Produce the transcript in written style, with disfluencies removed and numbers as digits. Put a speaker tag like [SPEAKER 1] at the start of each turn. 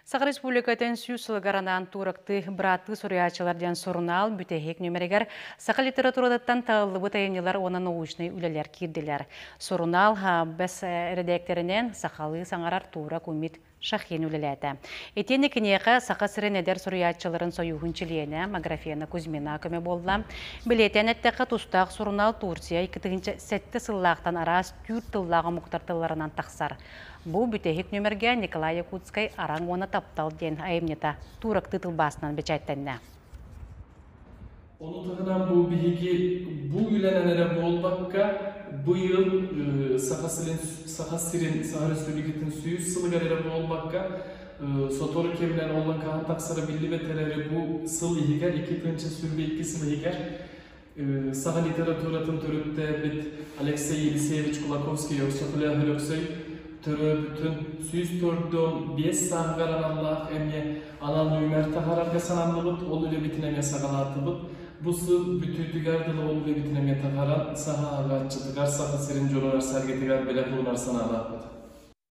[SPEAKER 1] Саха Республикатын 100 сылыгар анаан туурактыы бырааттыы суруйааччылар диэн сурунаал бүтэһик нүмеригэр саха литературатыттан талыллыбыт айымньылар уонна научнай үлэлэр киирдилэр. Сурунаал бэс эрэдээктэринэн сахалыы саҥарар Туурак Умит Шахин үлэлээтэ. Итиэннэ киниэхэ Саха сирин эдэр суруйааччыларын сойууһун чилиэнэ Маграфена Кузьмина көмө буолла. Билиэтээн эттэххэ, тустаах сурунаал Турция 2007 сыллаахтан араас түүр тыллаах омуктар тылларынан тахсар. Бу бүтэһик нүмергэ Николай Якутскай «Араҥ уонна таптал» диэн айымньыта туурактыы тылбаасынан бэчээттэннэ.
[SPEAKER 2] Ону таһынан бу биһиги бу үлэнэн эрэ буолбакка, быйыл Саха сирин, Саха сирин, Саха Республикатын 100 сылыгар эрэ буолбакка, сотору кэминэн оллон хаһан тахсара биллибэт эрээри бу сыл иһигэр, 2022 сыл иһигэр Саха литературатын төрүттээбит Алексей Елисеевич Кулаковский Өксөкүлээх Өлөксөй төрөөбүтүн 145 сааһыгар аналлаах эмиэ анал нүөмэр таһаарарга сананныбыт, ол үлэбитин эмиэ саҕалаатыбыт. Бу сыл бүтүүтүгэр дылы ол үлэбитин эмиэ таһааран, саха ааҕааччытыгар, Саха сирин дьонугар-сэргэтигэр бэлэх уунар санаалаахпыт.